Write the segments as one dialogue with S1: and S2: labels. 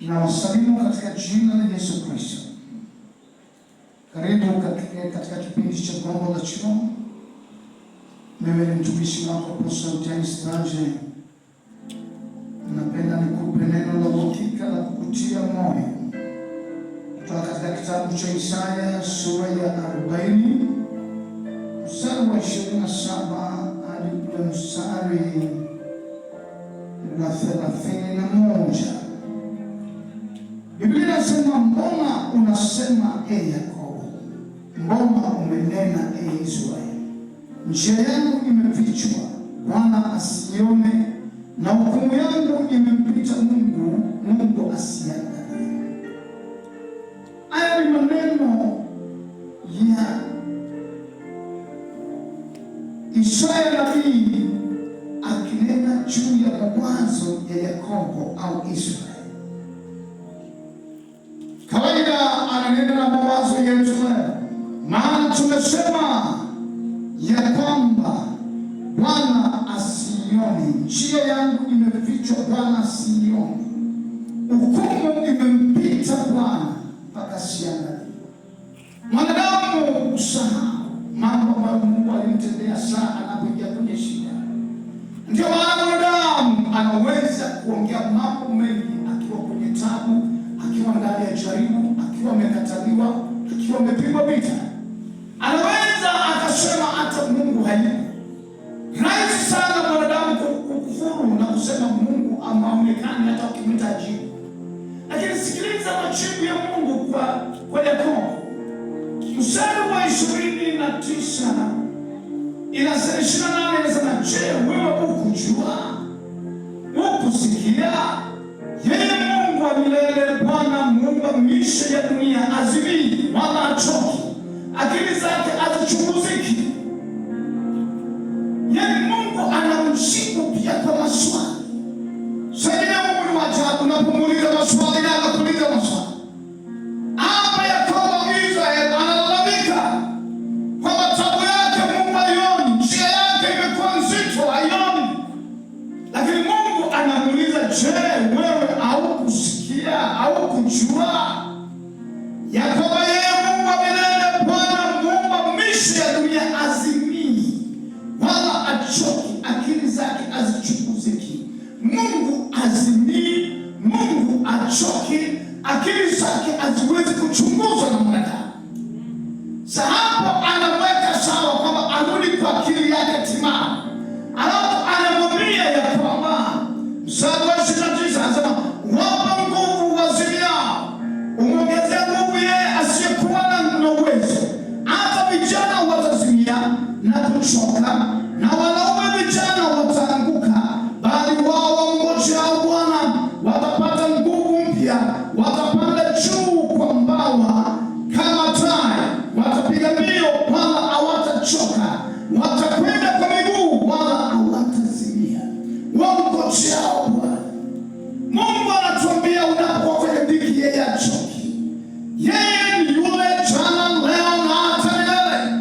S1: Na wasalimu katika jina la Yesu Kristo. Karibu katika kipindi cha Gombo la Chuo. Mimi ni mtumishi wako Apostle Dennis Banje. Napenda nikupe neno la uhakika la kukutia moyo kutoka katika kitabu cha Isaya sura ya 40 mstari wa 27 hadi ule mstari wa 31. Biblia inasema, mbona unasema e Yakobo, mbona umenena e Israeli, njia yangu imefichwa, Bwana asiione, na hukumu yangu imempita Mungu, Mungu asiangalie. Haya ni maneno ya Isaya nabii akinena juu ya mawazo ya Yakobo au Israeli. Kawaida ananena na mawazo yetu leo, maana tumesema ya kwamba Bwana asiione, njia yangu imefichwa, Bwana asiione, hukumu imempita Bwana mpaka asiangalie. Mwanadamu usahau mambo ambayo Mungu alimtendea saa anapoingia kwenye shida. Ndio maana mwanadamu anaweza kuongea mambo mengi akiwa kwenye tabu, akiwa ndani ya jaribu, akiwa amekataliwa, akiwa amepigwa vita. Anaweza akasema hata Mungu hayupo. Rahisi sana mwanadamu kukufuru na kusema Mungu haonekani hata ukimwita ajibu. Lakini sikiliza majibu ya Mungu kwa Yakobo. Mstari wa 29 inasema, 28 inasema, je, wewe hukujua? Hukusikia? Yeye Mungu wa milele, Bwana muumba miisho ya dunia, hazimii wala hachoki, akili zake hazichunguziki. Yeye Mungu anamjibu pia kwa maswali. Sengine Mungu ni wa ajabu, unapomuuliza maswali na anakuuliza maswali. Hapa Yakobo Israel analalamika kwamba tabu yake Mungu haioni, njia yake imekuwa nzito, haioni. Lakini Mungu anamuuliza, je, wewe haukusikia? Haukujua ya kwamba yeye Mungu wa milele, Bwana muumba miisho ya dunia, hazimii wala hachoki, akili zake hazichunguziki. Mungu hazimii, Mungu hachoki, akili zake haziwezi kuchunguzwa na mwanadamu. Sasa hapo anamweka sawa kwamba arudi kwa akili yake timamu, alafu anamwambia ya kwamba mstari wa 29 anasema, wapa nguvu wazimiao, umwongezea nguvu yeye asiyekuwa na uwezo. Hata vijana watazimia na kuchoka, na wanaume vijana wataanguka, bali wao wamngojeao Bwana watapata nguvu mpya, watapanda juu kwa mbawa kama tai, watapiga mbio wala hawatachoka, watakwenda kwa miguu wala hawatazimia. Wamngojeao Bwana. Mungu anatuambia unapokuwa kwenye dhiki, yeye hachoki. Yeye ni yule jana, leo na hata milele.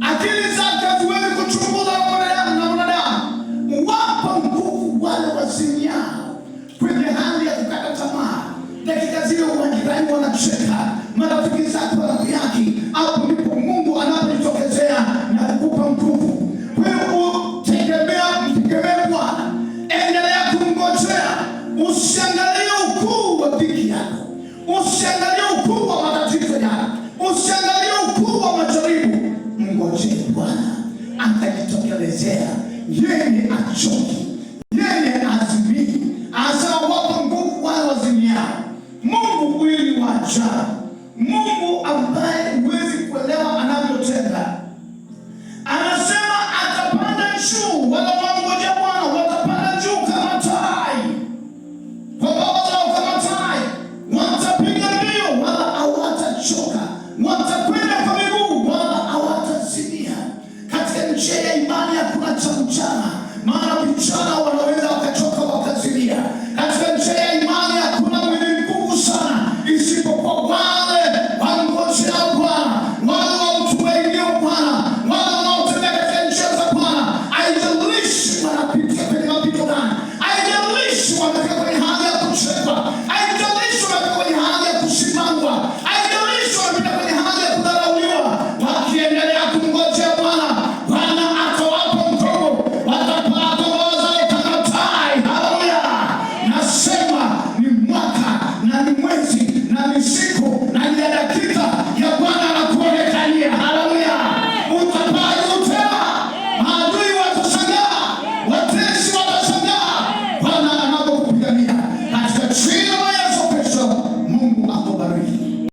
S1: Akili zake haziwezi kuchunguza na mwanadamu. Wapa nguvu wale wazimiao kwenye hali ya kukata tamaa. Dakika zile majirani wanacheka, marafiki zako wanadhihaki, hapo ndipo Mungu anapojitokezea na kukupa nguvu. Kwa hiyo tegemea, mtegemee Bwana, endelea kumngojea, usiangalie ukuu wa dhiki yako, usiangalie ukuu wa matatizo yako, usiangalie ukuu wa majaribu. Mngojee Bwana atajitokelezea. Yeye hachoki, yeye hazimii, anasema wapa nguvu wale wazimiao. Mungu huyu ni wa ajabu.